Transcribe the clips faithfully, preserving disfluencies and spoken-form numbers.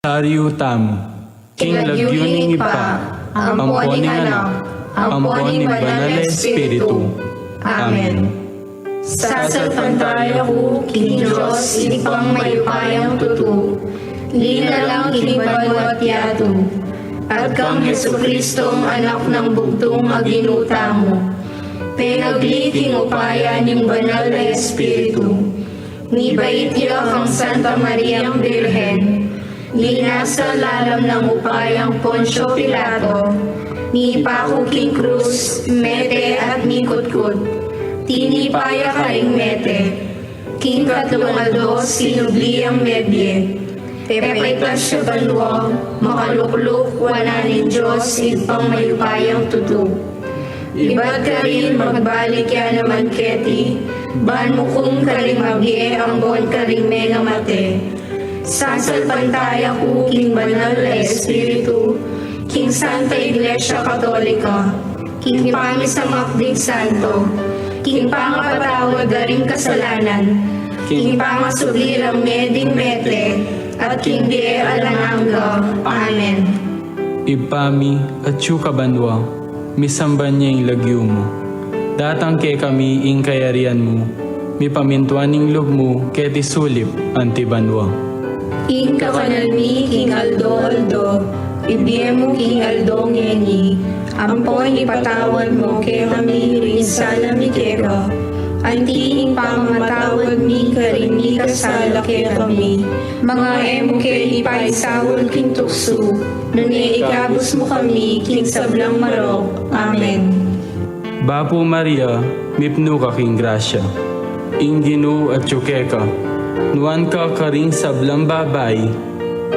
Rosaryu tamu. King lagyu ning Ibpa, ampo ning Anak, ampo ning Banal a Espiritu. Amen. Sasalpantaya ku king Dios Ibpang mayupayang tutu, linalang king banwa't yatu, at kang Jesucristong Anak nang bugtung a Ginu tamu, penagli king upaya ning Banal a Espiritu, mibait ya kang Santa Mariang Birhen, linasa lalam nang upayang Poncio Pilato, mipaku king krus, mete at mikutkut. Tinipa ya karing mete, king katlung aldo sinubli yang mebie, pepaitas ya banua, makalukluk wanan ning Dios Ibpang mayupayang tutu. Ibat karin magbalik ya naman keti, ban mukum karing mabie ampon karing mengamate. Sasalpantaya ku king Banal a Espiritu, king Santa Iglesia Katolika, king pamisamak ding santo, king pangapatawad da ring kasalanan, king pangasubli rang mie ding mete, at king bie alang angga. Amen. Ibpa mi, atsu ka banua, misamban ya ing lagyu mu. Datang kekami ing kayarian mu, mipamintuan ing lub mu keti sulip anti banua. Ing kakanan mi king aldo-aldo, ibie mu king aldo ngeni, ampon ipatawad mu kekami ring sala mi keka, anti ing pamamatawad mi karing mikasala kekami. Manga e mu ke ipaisaul king tuksu, nune ikabus mu kami king sablang marok. Amen. Bapu Maria, mipnu ka king grasya, ing Ginu atyu keka, nuan ka karing sablang babai,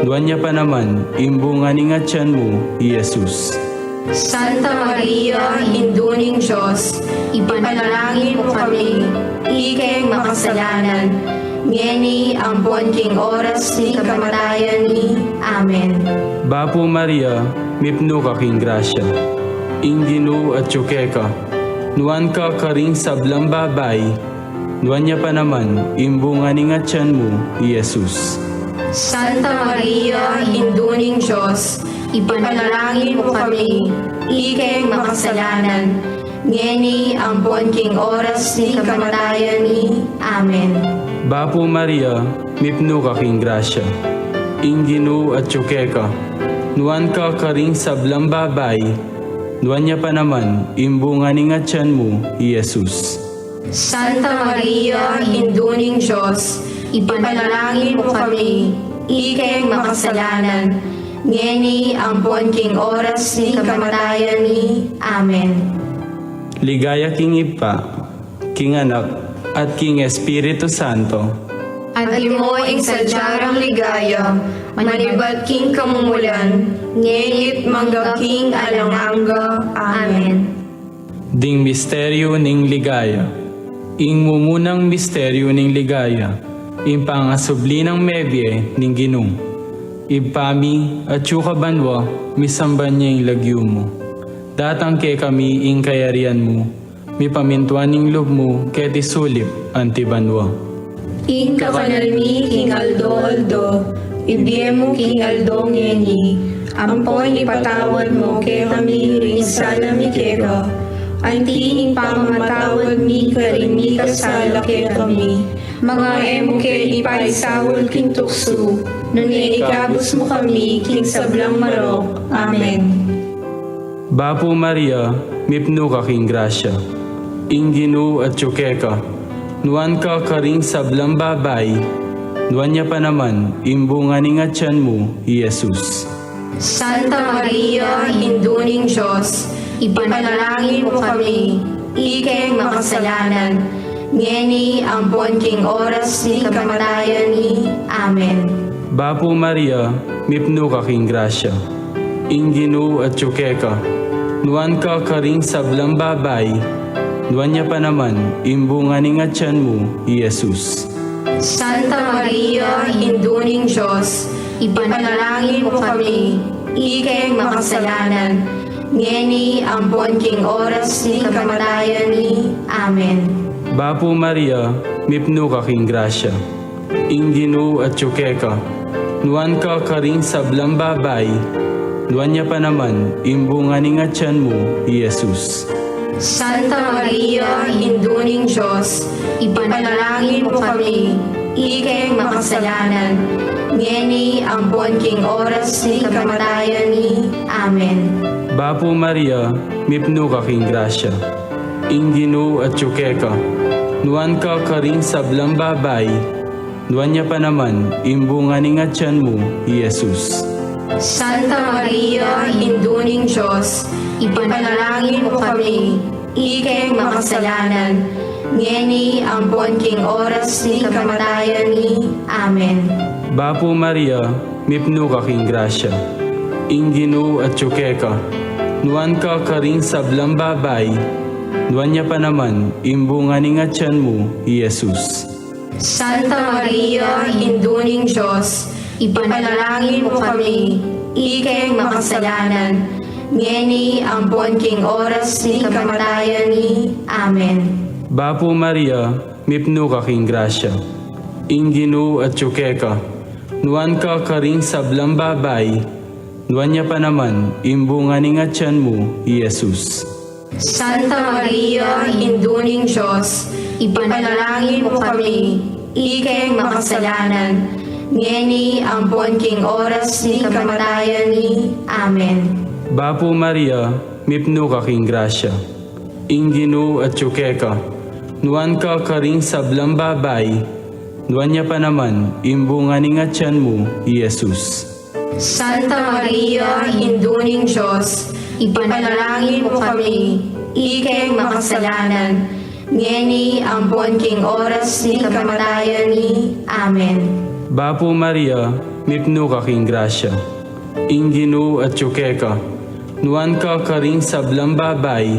nuan ya pa naman ing bunga ning atyan mu, i Jesus. Santa Maria, Indu ning Dios, ipanalangin mu kami, ikeng makasalanan, ngeni ampon king oras ning kamatayan mi. Amen. Bapu Maria, mipnu ka king grasya, ing Ginu atyu keka, nuan ka karing sablang babai, nuan ya pa naman ing bunga ning atyan mu, i Jesus. Santa Maria, Indu ning Dios, ipanalangin mu kami, ikeng makasalanan, ngeni ampon king oras ning kamatayan mi. Amen. Bapu Maria, mipnu ka king grasya, ing Ginu atyu keka, nuan ka karing sablang babai, nuan ya pa naman ing bunga ning atyan mu, i Jesus. Santa Maria, Indu ning Dios, ipanalangin mu kami, ikeng makasalanan, ngeni ampon king oras ning kamatayan mi. Amen. Ligaya king Ibpa, king Anak, at king Espiritu Santo. Antimo ing sadya rang ligaya, manibat king kamumulan, ngeni't mangga king alang angga. Amen. Ding misteryu ning ligaya. Ing mumunang misteryu ning ligaya, ing pangasubli nang mebie ning Ginu. Ibpa mi, atyu ka banua, misamban ya ing lagyu mu. Datang kekami ing kayarian mu, mipamintuan ing lub mu keti sulip anti banua. Ing kakanan mi king aldo-aldo, ibie mu king aldo ngeni, ampon ipatawad mu kekami ring sala mi keka, anti ing pamamatawad mi karing mikasala kekami. Manga e mu ke ipaisaul king tuksu, nune ikabus mu kami king sablang marok. Amen. Bapu Maria, mipnu ka king grasya, ing Ginu atyu keka, nuan ka karing sablang babai, nuan ya pa naman ing bunga ning atyan mu, i Jesus. Santa Maria, Indu ning Dios, ipanalangin mu kami, ikeng makasalanan, ngeni ampon king oras ning kamatayan mi. Amen. Bapu Maria, mipnu ka king grasya, ing Ginu atyu keka, nuan ka karing sablang babai, nuan ya pa naman ing bunga ning atyan mu, i Jesus. Santa Maria, Indu ning Dios, ipanalangin mu kami, ikeng makasalanan, ngeni ampon king oras ning kamatayan mi. Amen. Bapu Maria, mipnu ka king grasya, ing Ginu atyu keka, Nuan ka karing sablang babai, nuan ya pa naman ing bunga ning atian mu, i Jesus. Santa Maria, Indu ning Dios, ipanalangin mu kami, ikeng makasalanan, ngeni ampon king oras ning kamatayan mi. Amen. Bapu Maria, mipnu ka king grasya, ing Ginu atyu keka, nuan ka karing sablang babai, nuan ya pa naman ing bunga ning atian mu, i Jesus. Santa Maria, Indu ning Dios, ipanalangin mu kami, ikeng makasalanan, ngeni ampon king oras ning kamatayan mi. Amen. Bapu Maria, mipnu ka king grasya, ing Ginu atyu keka, nuan ka karing sablang babai, nuan ya pa naman ing bunga ning atian mu, i Jesus. Santa Maria, Indu ning Dios, ipanalangin mu kami, ikeng makasalanan, ngeni ampon king oras ning kamatayan mi. Amen. Bapu Maria, mipnu ka king grasya, ing Ginu atyu keka, nuan ka karing sablang babai, nuan ya pa naman ing bunga ning atian mu, i Jesus. Santa Maria, Indu ning Dios, ipanalangin mu kami, ikeng makasalanan, ngeni ampon king oras ning kamatayan mi. Amen. Bapu Maria, mipnu ka king grasya, ing Ginu atyu keka, nuan ka karing sablang babai, nuan ya pa naman ing bunga ning atian mu, i Jesus. Santa Maria, Indu ning Dios, ipanalangin mu kami, ikeng makasalanan, ngeni ampon king oras ning kamatayan mi. Amen. Bapu Maria, mipnu ka king grasya, ing Ginu atyu keka, nuan ka karing sablang babai,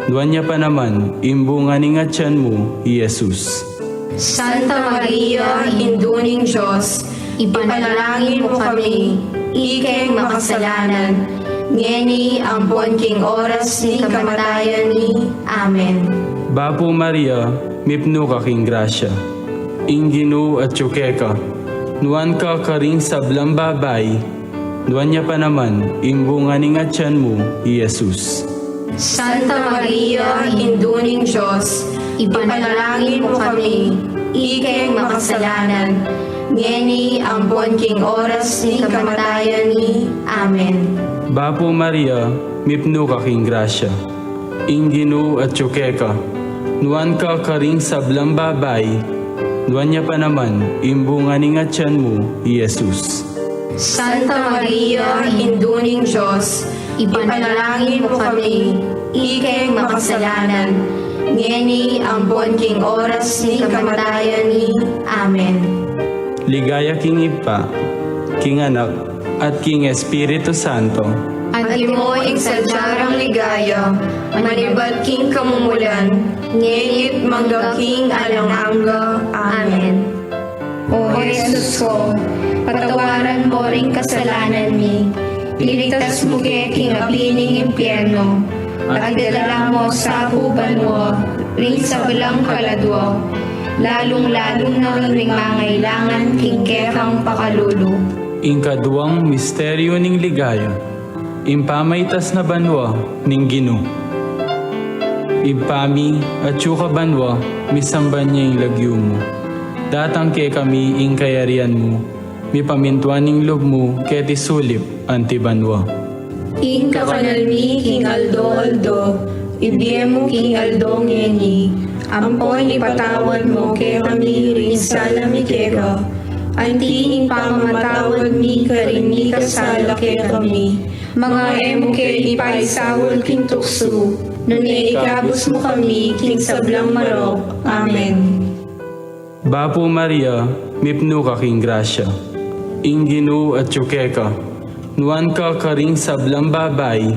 nuan ya pa naman ing bunga ning atian mu, i Jesus. Santa Maria, Indu ning Dios, ipanalangin mu kami, ikeng makasalanan, ngeni ampon king oras ning kamatayan mi. Amen. Bapu Maria, mipnu ka king grasya, ing Ginu atyu keka, nuan ka karing sablang babai, nuan ya pa naman ing bunga ning atian mu, i Jesus. Santa Maria, Indu ning Dios, ipanalangin mu kami, ikeng makasalanan, ngeni ampon king oras ning kamatayan mi. Amen. Bapu Maria, mipnu ka king grasya, ing Ginu atyu keka, nuan ka karing sablang babai, nuan ya pa naman ing bunga ning atian mu, i Jesus. Santa Maria, Indu ning Dios, ipanalangin mu kami, ikeng makasalanan, ngeni ampon king oras ning kamatayan mi. Amen. Ligaya king Ibpa, king Anak, at king Espiritu Santo. Antimo ing sadya rang ligaya, manibat king kamumulan, ngeni't mangga king alang angga. Amen. O Jesus ko, patawaran mo ring kasalanan mi, iligtas mu ke king api ning impyerno, at idala mo sa ku banua ring sablang kaladua, lalung-lalu na ring mangailangan king kekang pakalulu. Ing kaduang misteryu ning ligaya, ing pamaitas na banua ning Ginu. Ibpa mi, atyu ka banua, misamban ya ing lagyu mu. Datang kekami ing kayarian mu, mipamintuan ing lub mu keti sulip anti banua. Ing kakanal mi king aldo-aldo, ibie mu king aldo ngeni, ampon ipatawad mu kekami ring sala mi keka, anti ing pamamatawad mi karing mikasala kekami. Manga e mu ke ipaisaul king tuksu, nune ikabus mu kami king sablang marok. Amen. Bapu Maria, mipnu ka king grasya, ing Ginu atyu keka, nuan ka karing sablang babai,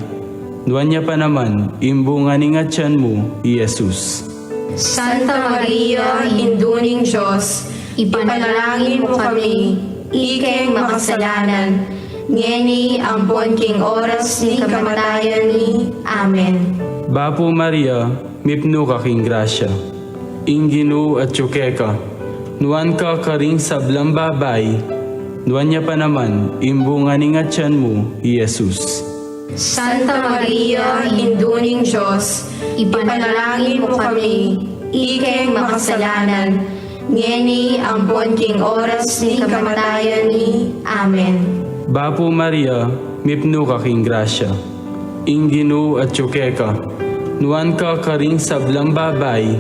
nuan ya pa naman ing bunga ning atian mu, i Jesus. Santa Maria, Indu ning Dios, ipanalangin mu kami, ikeng makasalanan, ngeni ampon king oras ning kamatayan mi. Amen. Bapu Maria, mipnu ka king grasya, ing Ginu atyu keka, nuan ka karing sablang babai, Nuan ya pa naman ing bunga ning atian mu, i Jesus. Santa Maria, Indu ning Dios, ipanalangin mu kami, ikeng makasalanan, ngeni ampon king oras ning kamatayan mi. Amen. Bapu Maria, mipnu ka king grasya, ing Ginu atyu keka, nuan ka karing sablang babai,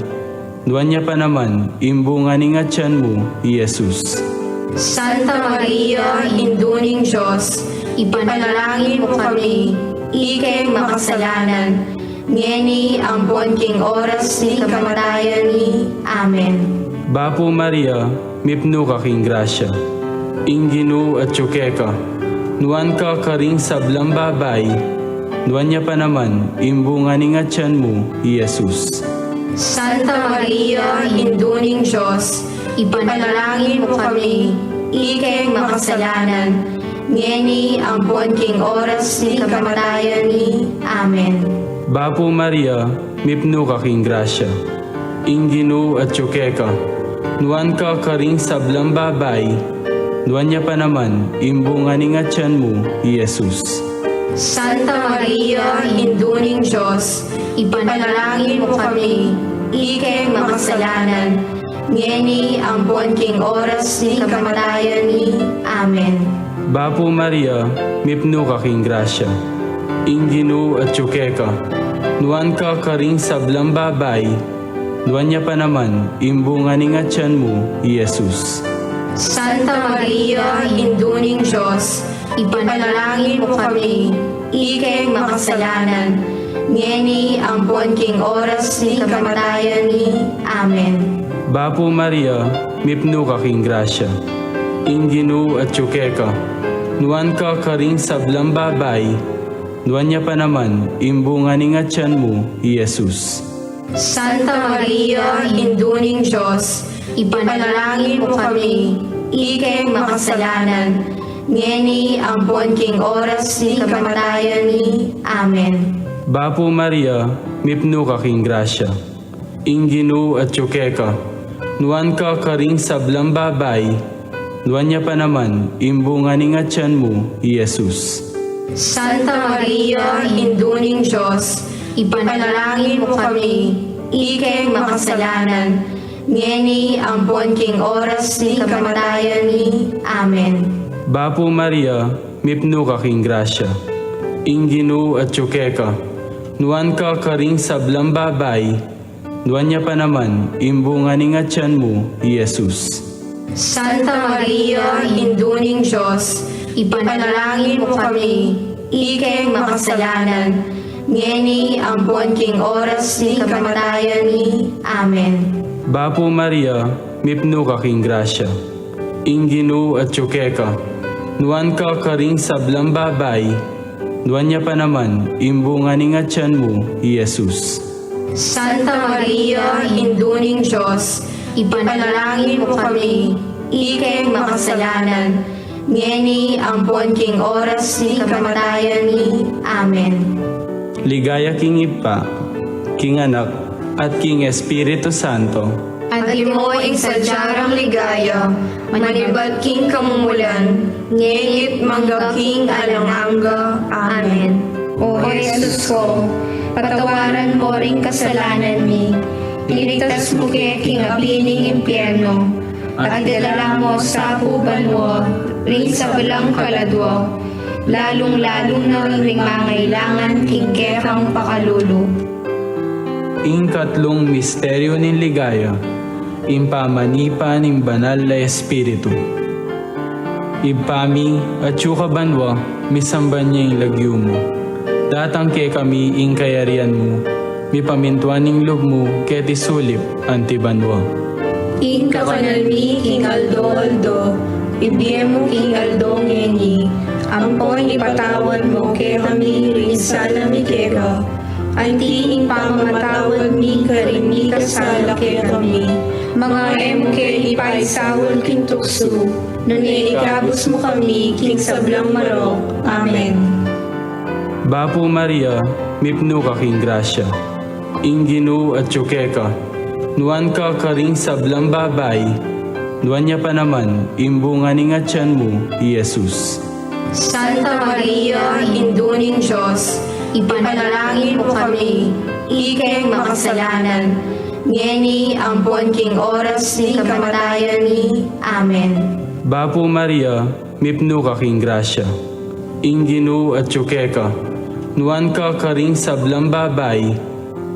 nuan ya pa naman ing bunga ning atian mu, i Jesus. Santa Maria, Indu ning Dios, ipanalangin mu kami, ikeng makasalanan, ngeni ampon king oras ning kamatayan mi. Amen. Bapu Maria, mipnu ka king grasya, ing Ginu atyu keka, nuan ka karing sablang babai, nuan ya pa naman ing bunga ning atian mu, i Jesus. Santa Maria, Indu ning Dios, ipanalangin mu kami, ikeng makasalanan, ngeni ampon king oras ning kamatayan mi. Amen. Bapu Maria, mipnu ka king grasya, ing Ginu atyu keka, nuan ka karing sablang babai, nuan ya pa naman ing bunga ning atian mu, i Jesus. Santa Maria, Indu ning Dios, ipanalangin mu kami, ikeng makasalanan, ngeni ampon king oras ning kamatayan mi. Amen. Bapu Maria, mipnu ka king grasya, ing Ginu atyu keka, nuan ka karing sablang babai, nuan ya pa naman ing bunga ning atian mu, i Jesus. Santa Maria, Indu ning Dios, ipanalangin mu kami, ikeng makasalanan, ngeni ampon king oras ning kamatayan mi. Amen. Bapu Maria, mipnu ka king grasya, ing Ginu atyu keka, nuan ka karing sablang babai, nuan ya pa naman ing bunga ning atian mu, i Jesus. Santa Maria, Indu ning Dios, ipanalangin mu kami, ikeng makasalanan, ngeni ampon king oras ning kamatayan mi. Amen. Bapu Maria, mipnu ka king grasya, ing Ginu atyu keka, nuan ka karing sablang babai, nuan ya pa naman ing bunga ning atian mu, i Jesus. Santa Maria, Indu ning Dios, ipanalangin mu kami, ikeng makasalanan, ngeni ampon king oras ning kamatayan mi. Amen. Bapu Maria, mipnu ka king grasya, ing Ginu atyu keka, nuan ka karing sablang babai, nuan ya pa naman ing bunga ning atian mu, i Jesus. Santa Maria, Indu ning Dios, ipanalangin mu kami, ikeng makasalanan, ngeni ampon king oras ning kamatayan mi. Amen. Bapu Maria, mipnu ka king grasya, ing Ginu atyu keka, nuan ka karing sablang babai, nuan ya pa naman ing bunga ning atian mu, i Jesus. Santa Maria, Indu ning Dios, ipanalangin mu kami, ikeng makasalanan, ngeni ampon king oras ning kamatayan mi. Amen. Ligaya king Ibpa, king Anak, at king Espiritu Santo. Antimo ing sadya rang ligaya, manibat king kamumulan, ngeni't mangga king alang angga. Amen. O Jesus ko, patawaran mo ring kasalanan mi, iligtas mu ke king api ning impyerno, at idala mo sa pu banua ring sablang kaladua, lalung-lalu na ring mangailangan king kekang pakalulu. Ing katlung misteryu ning ligaya, ing pamanipa ning Banal a Espiritu. Ibpa mi, atyu ka banua, misamban ya ing lagyu mu. Datang kekami ing kayarian mu, mipamintuan ing lub mu keti sulip anti banua. Ing kakanan mi king aldo-aldo, ibie mu king aldo ngeni, ampon ipatawad mu kekami ring sala mi keka, anti ing pamamatawad mi karing mikasala kekami. Manga e mu ke ipaisaul king tuksu, nune ikabus mu kami king sablang marok. Amen. Bapu Maria, mipnu ka king grasya, ing Ginu atyu keka, nuan ka karing sablang babai, Nuan ya pa naman ing bunga ning atian mu, i Jesus. Santa Maria, Indu ning Dios, ipanalangin mu kami, ikeng makasalanan, ngeni ampon king oras ning kamatayan mi. Amen. Bapu Maria, mipnu ka king grasya, ing Ginu atyu keka, nuan ka karing sablang babai,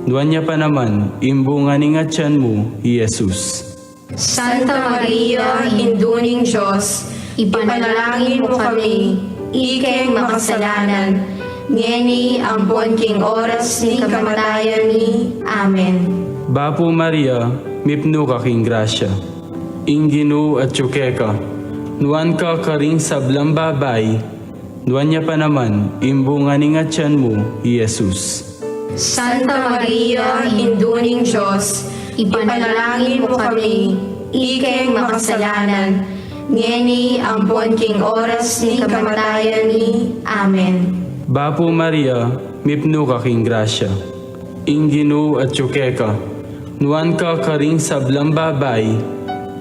nuan ya pa naman ing bunga ning atian mu, i Jesus. Santa Maria, Indu ning Dios, ipanalangin mu kami, ikeng makasalanan, ngeni ampon king oras ning kamatayan mi. Amen. Bapu Maria, mipnu ka king grasya, ing Ginu atyu keka, nuan ka karing sablang babai, nuan ya pa naman ing bunga ning atian mu, i Jesus. Santa Maria, Indu ning Dios, ipanalangin mu kami, ikeng makasalanan, ngeni ampon king oras ning kamatayan mi. Amen. Bapu Maria, mipnu ka king grasya, ing Ginu atyu keka, nuan ka karing sablang babai,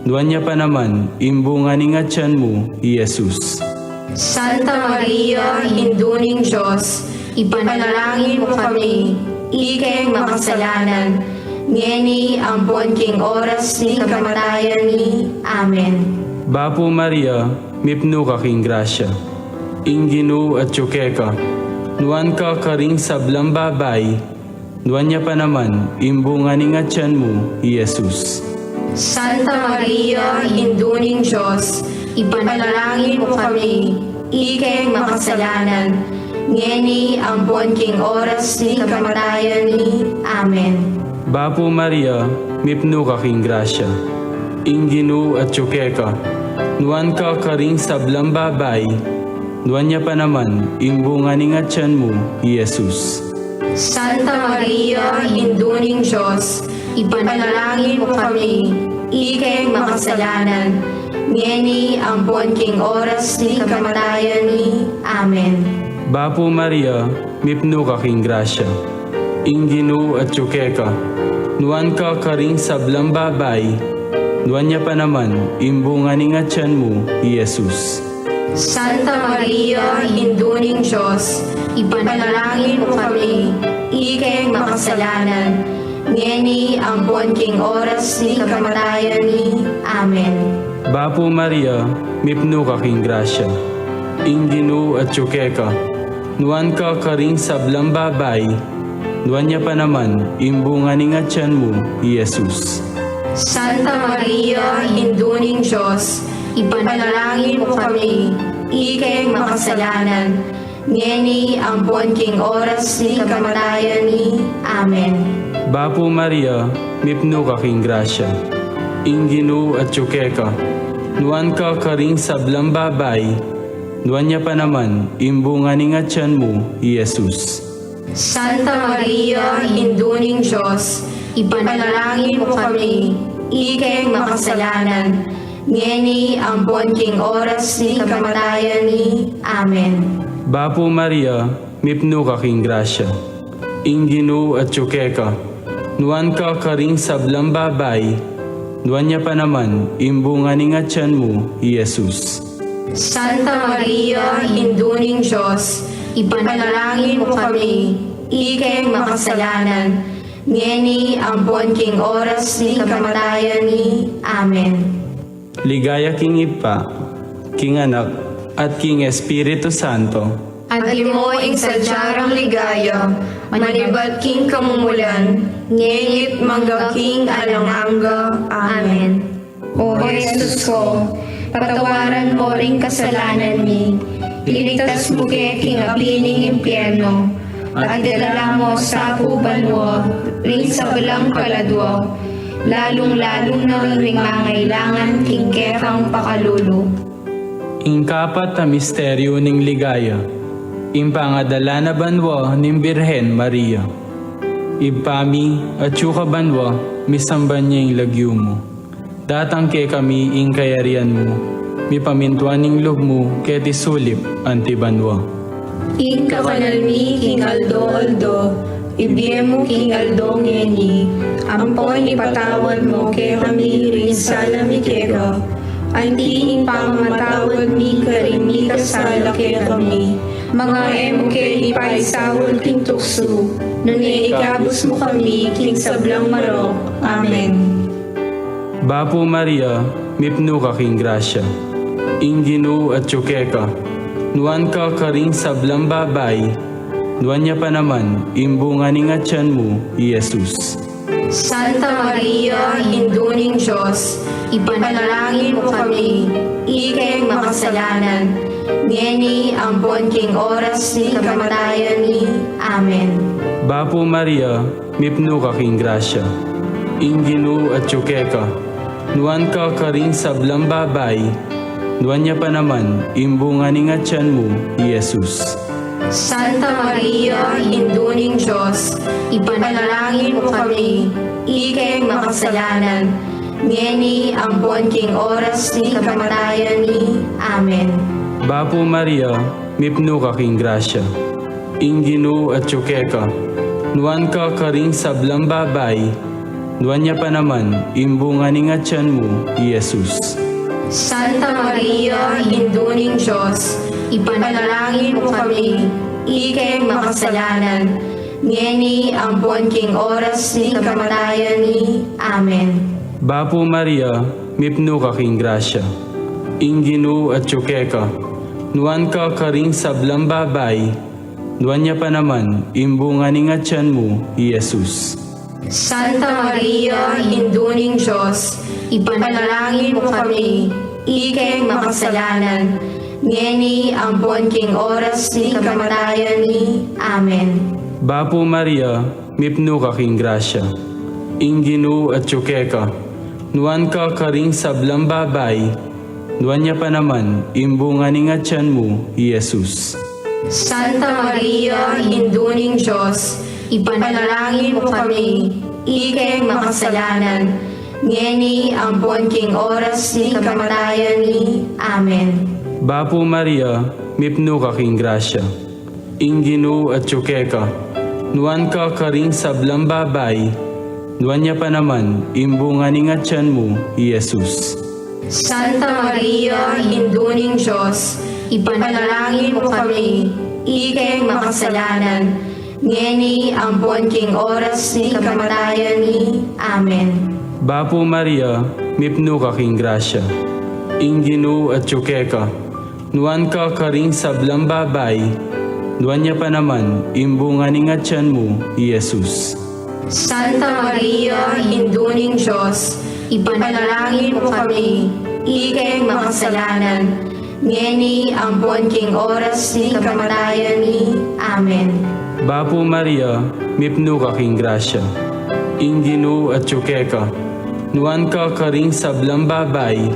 nuan ya pa naman ing bunga ning atian mu, i Jesus. Santa Maria, Indu ning Dios, ipanalangin mu kami, ikeng makasalanan, ngeni ampon king oras ning kamatayan mi. Amen. Bapu Maria, mipnu ka king grasya, ing Ginu atyu keka, nuan ka karing sablang babai, nuan ya pa naman ing bunga ning atian mu, i Jesus. Santa Maria, Indu ning Dios, ipanalangin mu kami, ikeng makasalanan, ngeni ampon king oras ning kamatayan mi. Amen. Bapu Maria, mipnu ka king grasya, ing Ginu atyu keka, nuan ka karing sablang babai, nuan ya pa naman ing bunga ning atian mu, i Jesus. Santa Maria, Indu ning Dios, ipanalangin mu kami, ikeng makasalanan, ngeni ampon king oras ning kamatayan mi. Amen. Bapu Maria, mipnu ka king grasya, ing Ginu atyu keka, nuan ka karing sablang babai, nuan ya pa naman ing bunga ning atian mu, i Jesus. Santa Maria, Indu ning Dios, ipanalangin mu kami, ikeng makasalanan, ngeni ampon king oras ning kamatayan mi. Amen. Bapu Maria, mipnu ka king grasya, ing Ginu atyu keka, nuan ka karing sablang babai, nuan ya pa naman ing bunga ning atian mu, i Jesus. Santa Maria, Indu ning Dios, ipanalangin mu kami, ikeng makasalanan, ngeni ampon king oras ning kamatayan mi. Amen. Bapu Maria, mipnu ka king grasya, ing Ginu atyu keka, nuan ka karing sablang babai, nuan ya pa naman ing bunga ning atian mu, i Jesus. Santa Maria, Indu ning Dios, ipanalangin mu kami, ikeng makasalanan, ngeni ampon king oras ning kamatayan mi. Amen. Bapu Maria, mipnu ka king grasya, ing Ginu atyu keka, nuan ka karing sablang babai, nuan ya pa naman ing bunga ning atian mu, i Jesus. Santa Maria, Indu ning Dios, ipanalangin mu kami, ikeng makasalanan, ngeni ampon king oras ning kamatayan mi. Amen. Ligaya king Ibpa, king Anak, at king Espiritu Santo. Antimo ing sadya rang ligaya, manibat king kamumulan, ngeni't mangga king alang angga. Amen. O Jesus ko, patawaran mo ring kasalanan mi, iligtas mu ke king api ning impyerno, at idala mu sa pu banua ring sablang kaladua, lalung-lalu na ring mangailangan king kekang pakalulu. Ing kapat a misteryu ning ligaya, ing pangadala na banua ning Birhen Maria. Ibpa mi, atyu ka banua, misamban ya ing lagyu mu. Datang kekami ing kayarian mu, mipamintuan ing lub mu keti sulip anti banua. Ing kakanal mi king aldo-aldo, Ibie mu king aldo ngeni, ampon ipatawad mu kekami ring sala mi keka, anti ing pamamatawad mi karing mikasala kekami. Manga e mu ke ipaisaul king tuksu, nune ikabus mu kami king sablang marok. Amen. Bapu Maria, mipnu ka king grasya, ing Ginu atyu keka, nuan ka karing sablang babai, nuan ya pa naman ing bunga ning atyan mu, i Jesus. Santa Maria, Indu ning Dios, ipanalangin mu kami, ikeng makasalanan, ngeni ampon king oras ning kamatayan mi. Amen. Bapu Maria, mipnu ka king grasya, ing Ginu atyu keka, nuan ka karing sablang babai, nuan ya pa naman ing bunga ning atyan mu, i Jesus. Santa Maria, Indu ning Dios, ipanalangin mu kami, ikeng makasalanan, ngeni ampon king oras ning kamatayan mi. Amen. Bapu Maria, mipnu ka king grasya, ing Ginu atyu keka, nuan ka karing sablang babai, nuan ya pa naman ing bunga ning atyan mu, i Jesus. Santa Maria, Indu ning Dios, ipanalangin mu kami, ikeng makasalanan, ngeni ampon king oras ning kamatayan mi. Amen. Bapu Maria, mipnu ka king grasya, ing Ginu atyu keka, nuan ka karing sablang babai, nuan ya pa naman ing bunga ning atyan mu, i Jesus. Santa Maria, Indu ning Dios, ipanalangin mu kami, ikeng makasalanan, ngeni ampon king oras ning kamatayan mi. Amen. Bapu Maria, mipnu ka king grasya, ing Ginu atyu keka, nuan ka karing sablang babai, nuan ya pa naman ing bunga ning atyan mu, i Jesus. Santa Maria, Indu ning Dios, ipanalangin mu kami, ikeng makasalanan, ngeni ampon king oras ning kamatayan mi. Amen. Bapu Maria, mipnu ka king grasya, ing Ginu atyu keka, nuan ka karing sablang babai, nuan ya pa naman ing bunga ning atyan mu, i Jesus. Santa Maria, Indu ning Dios, ipanalangin mu kami, ikeng makasalanan, ngeni ampon king oras ning kamatayan mi. Amen. Bapu Maria, mipnu ka king grasya, ing Ginu atyu keka, nuan ka karing sablang babai, nuan ya pa naman ing bunga ning atyan mu, i Jesus. Santa Maria, Indu ning Dios, ipanalangin mu kami, ikeng makasalanan, ngeni ampon king oras ning kamatayan mi. Amen. Bapu Maria, mipnu ka king grasya, ing Ginu atyu keka, nuan ka karing sablang babai,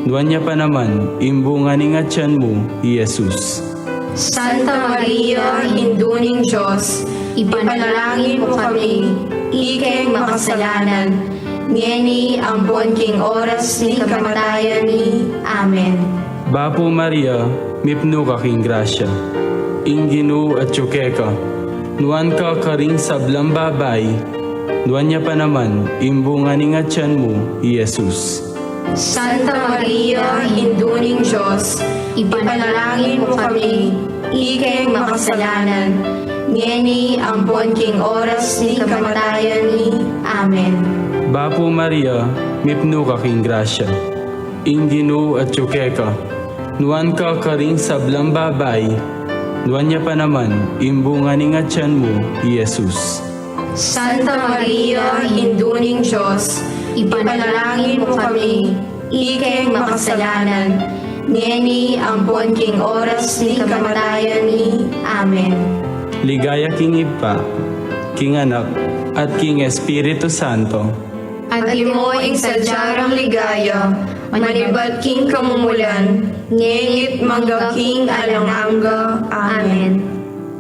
nuan ya pa naman ing bunga ning atyan mu, i Jesus. Santa Maria, Indu ning Dios, ipanalangin mu kami, ikeng makasalanan, ngeni ampon king oras ning kamatayan mi. Amen. Bapu Maria, mipnu ka king grasya, ing Ginu atyu keka, nuan ka karing sablang babai, nuan ya pa naman ing bunga ning atyan mu, i Jesus. Santa Maria, Indu ning Dios, ipanalangin mu kami, ikeng makasalanan, ngeni ampon king oras ning kamatayan mi. Amen. Bapu Maria, mipnu ka king grasya, ing Ginu atyu keka, nuan ka karing sablang babai, nuan ya pa naman ing bunga ning atyan mu, i Jesus. Santa Maria, Indu ning Dios, ipanalangin mu kami, ikeng makasalanan, ngeni ampon king oras ning kamatayan mi. Amen. Ligaya king Ibpa, king Anak, at king Espiritu Santo. Antimo ing sadya rang ligaya, manibat king kamumulan, ngeni't mangga king alang angga. Amen.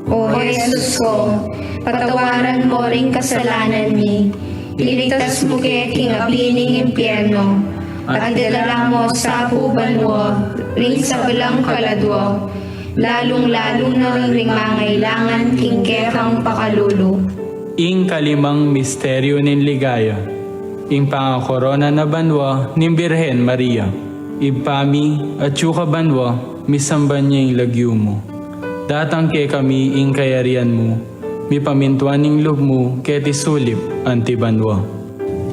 O Jesus ko, patawaran mo ring kasalanan mi, iligtas mu ke king api ning impyerno, at idala mo sa pu banua ring sablang kaladua, lalung-lalu na ring mangailangan king kekang pakalulu. Ing kalimang misteryu ning ligaya, ing pangakorona na banua ning Birhen Maria. Ibpa mi, atsu ka banua, misamban ya ing lagyu mu. Datang kekami ing kayarian mu, mipamintuan ing lub mu keti sulip anti banua.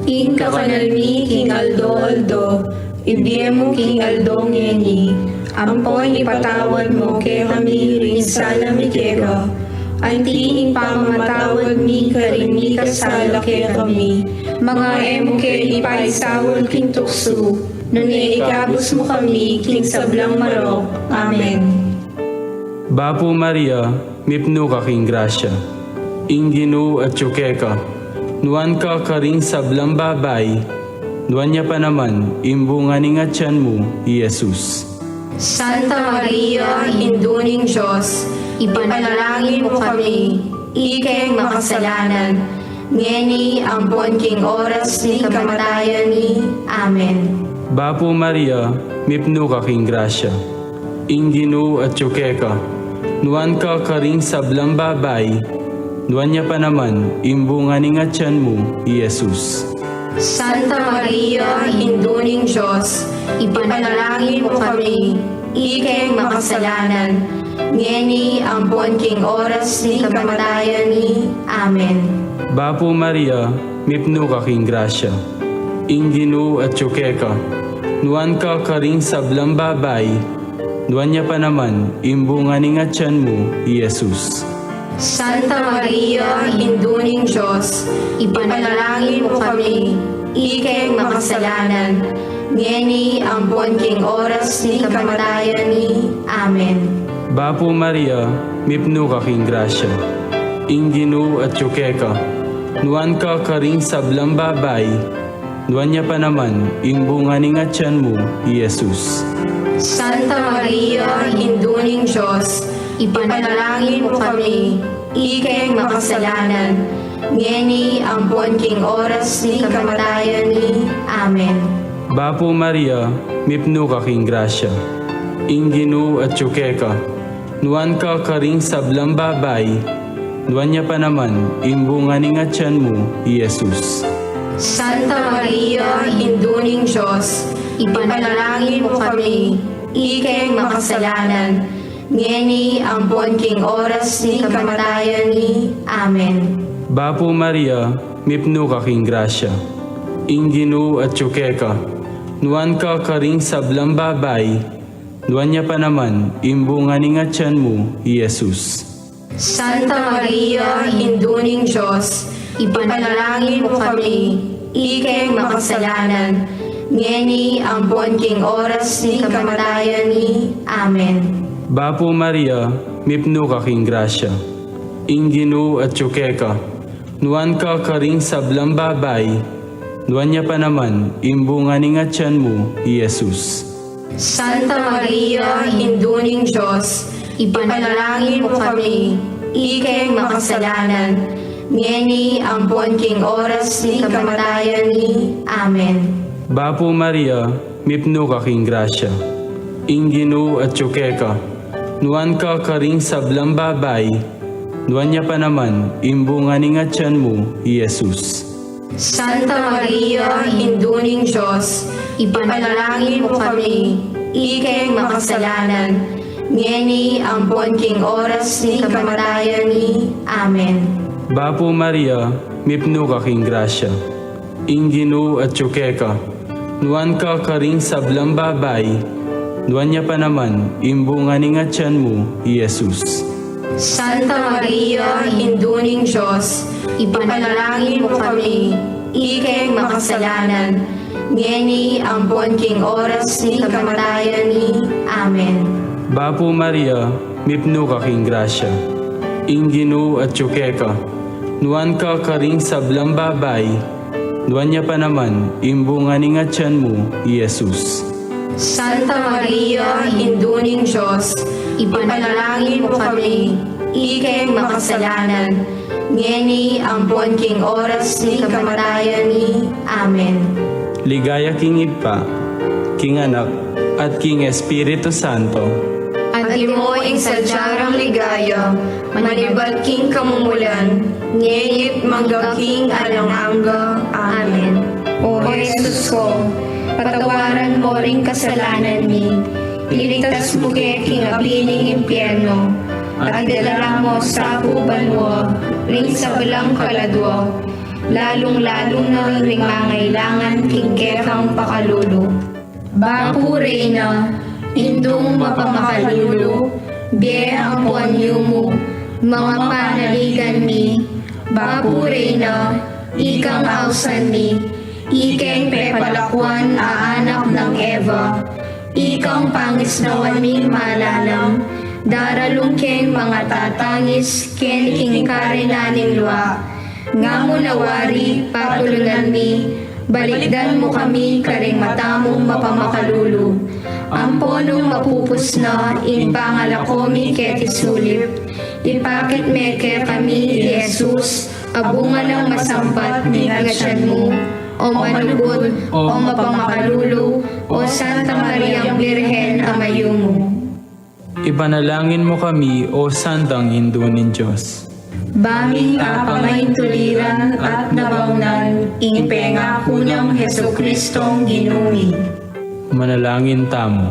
Ing kakanan mi king aldo-aldo, ibie mu king aldo ngeni, ampon ipatawad mu kekami ring sala mi keka, anti ing pamamatawad mi karing mikasala kekami. Manga e mu ke ipaisaul king tuksu, nune ikabus mu kami king sablang marok. Amen. Bapu Maria, mipnu ka king grasya, ing Ginu atyu keka, nuan ka karing sablang babai, nuan ya pa naman ing bunga ning atyan mu, i Jesus. Santa Maria, Indu ning Dios, ipanalangin mu kami, ikeng makasalanan, ngeni ampon king oras ning kamatayan mi. Amen. Bapu Maria, mipnu ka king grasya, ing Ginu atyu keka, nuan ka karing sablang babai, nuan ya pa naman ing bunga ning atyan mu, i Jesus. Santa Maria, Indu ning Dios, ipanalangin mu kami, ikeng makasalanan, ngeni ampon king oras ning kamatayan mi. Amen. Bapu Maria, mipnu ka king grasya, ing Ginu atyu keka, nuan ka karing sablang babai, nuan ya pa naman ing bunga ning atyan mu, i Jesus. Santa Maria, Indu ning Dios, ipanalangin mu kami, ikeng makasalanan, ngeni ampon king oras ning kamatayan mi. Amen. Bapu Maria, mipnu ka king grasya, ing Ginu atyu keka, nuan ka karing sablang babai, nuan ya pa naman ing bunga ning atyan mu, i Jesus. Santa Maria, Indu ning Dios, ipanalangin mu kami, ikeng makasalanan, ngeni ampon king oras ning kamatayan mi. Amen. Bapu Maria, mipnu ka king grasya, ing Ginu atyu keka, nuan ka karing sablang babai, nuan ya pa naman ing bunga ning atyan mu, i Jesus. Santa Maria, Indu ning Dios, ipanalangin mu kami, ikeng makasalanan, ngeni ampon king oras ning kamatayan mi. Amen. Bapu Maria, mipnu ka king grasya, ing Ginu atyu keka, nuan ka karing sablang babai, nuan ya pa naman ing bunga ning atyan mu, i Jesus. Santa Maria, Indu ning Dios, ipanalangin mu kami, ikeng makasalanan, ngeni ampon king oras ning kamatayan mi. Amen. Bapu Maria, mipnu ka king grasya, ing Ginu atyu keka, nuan ka karing sablang babai, nuan ya pa naman ing bunga ning atyan mu, i Jesus. Santa Maria, Indu ning Dios, ipanalangin mu kami, ikeng makasalanan, ngeni ampon king oras ning kamatayan mi. Amen. Bapu Maria, mipnu ka king grasya, ing Ginu atyu keka, nuan ka karing sablang babai, nuan ya pa naman ing bunga ning atyan mu, i Jesus. Santa Maria, Indu ning Dios, ipanalangin mu kami, ikeng makasalanan, ngeni ampon king oras ning kamatayan mi. Amen. Bapu Maria, mipnu ka king grasya, ing Ginu atyu keka, nuan ka karing sablang babai, nuan ya pa naman ing bunga ning atyan mu, i Jesus. Santa Maria, Indu ning Dios, ipanalangin mu kami, ikeng makasalanan, ngeni ampon king oras ning kamatayan mi. Amen. Bapu Maria, mipnu ka king grasya, ing Ginu atyu keka, nuan ka karing sablang babai, nuan ya pa naman ing bunga ning atyan mu, i Jesus. Santa Maria, Indu ning Dios, ipanalangin mu kami, ikeng makasalanan, ngeni ampon king oras ning kamatayan mi. Amen. Ligaya king Ibpa, king Anak, at king Espiritu Santo. Imo ing sadya rang ligaya, manibat king kamumulan, ngeni't mangga king alang angga. Amen. O Jesus ko, patawaran mo ring kasalanan mi, iligtas mu ke king api ning impyerno, at idala mu sa pu banua ring sablang kaladua, lalung-lalu na ring mangailangan king kekang pakalulu. Bapu Reyna, Indung mapamakalulu, bie ampon yumu, mga panaligan mi. Bapu Reyna, ikang ausan mi, ikeng pepalakuan a anak nang Eva, ikang pangisnawan mi malalam, daralung keng mga tatangis keni king karinan ning lua. Ngamu na wari, patulunan mi, balikdan mu kami karing mata mung mapamakalulu. Ampo nung mapupus na ing pangalako mi keti sulip, ipakit me kekami i Jesus, a bunga nang masampat ning atyan mu, o malugud, o mapamakalulu, o Santa Mariang Birhen a mayumu. Ipanalangin mu kami, O Santang Indu ning Dios. Ba ming apangaintuliran at nabaunan ing pengaku nang Jesucristong Ginu mi. Manalangin tamu.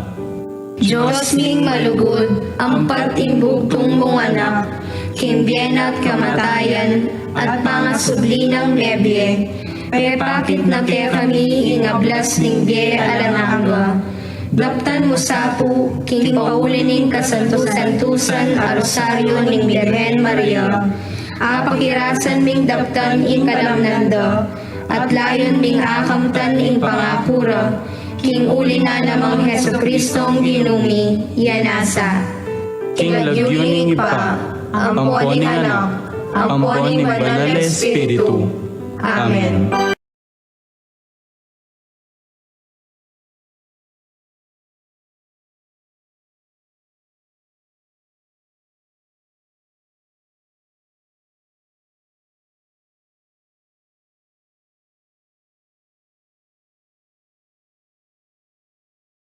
Dios ming malugud, ampat ing bugtung mung Anak, king bie na't kamatayan at pangasubli nang mebie, pepakit na kekami ing ablas ning bie alang angga. Daptan mu sa pu, king pauli ning kasantu-santusan a Rosario ning Birhen Maria, apakirasan ming daptan ing kalamnan da, at layun ming akamtan ing pangaku ra, king uli na namang Jesucristong Ginu mi, ya nasa. King lagyu ning Ibpa, ampo ning Anak, ampo ning Banal a Espiritu. Amen.